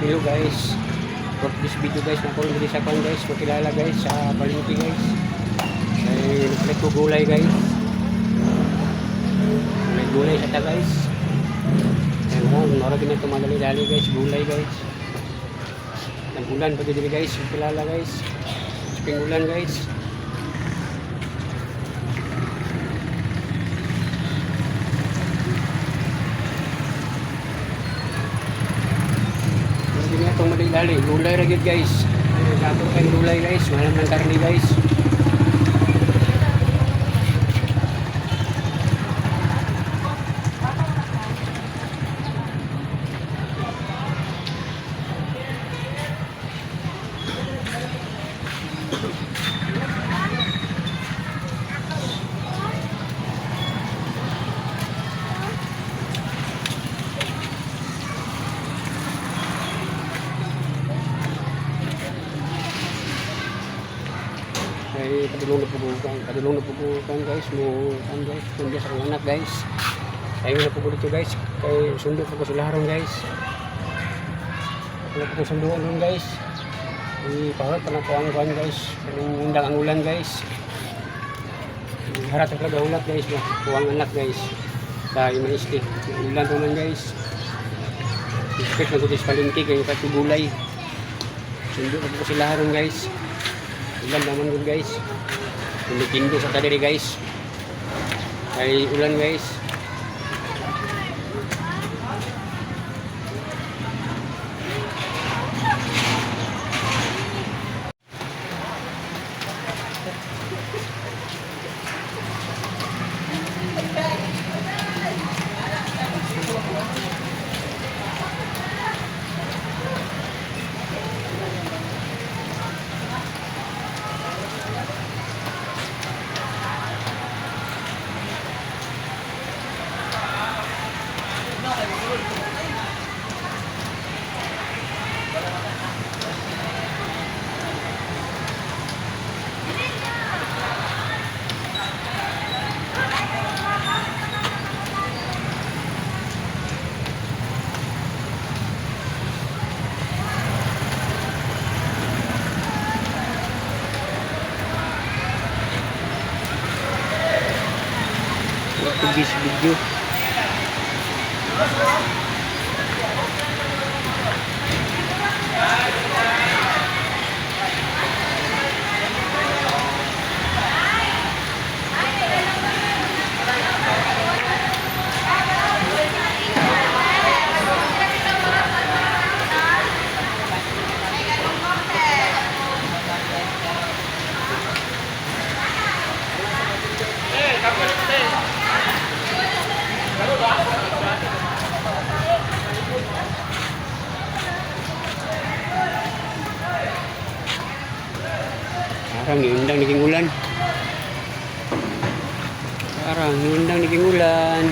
Hello guys, for this video guys, nakuha diri sa kwan guys, makilala guys sa palengke guys. Ay nagpalit ko gulay guys. May gulay sa ta guys. Ayan oh, mura gina ito madali-dali guys, gulay guys. Nag-ulan pa diri guys, makilala guys. Spring ulan guys. Hindi na itong madali-dali, gulay ra gyud guys. Ay, dato kayong gulay guys, malam ng karne guys. Ay padulong na pugukan guys, mo kan guys, kundi sa akong anak guys. Tayo na po dito guys, kay sundo po ko sila haron guys. Wala po ko sunduan ron guys. Ipaharap pa na po ang kuan guys, kaning undang ang ulan guys. Harat ang talaga ulat guys, no? Kuwang anak guys. Dahil maisti. Ulan to man guys. Expect na ko sa palengke kay katugulay. Sundo na po ko sila haron guys. Ulan naman yun guys. Tumikindo sa kadiri guys. Ay ulan guys. For this video. Parang niundang naging ulan. Parang niundang naging ulan.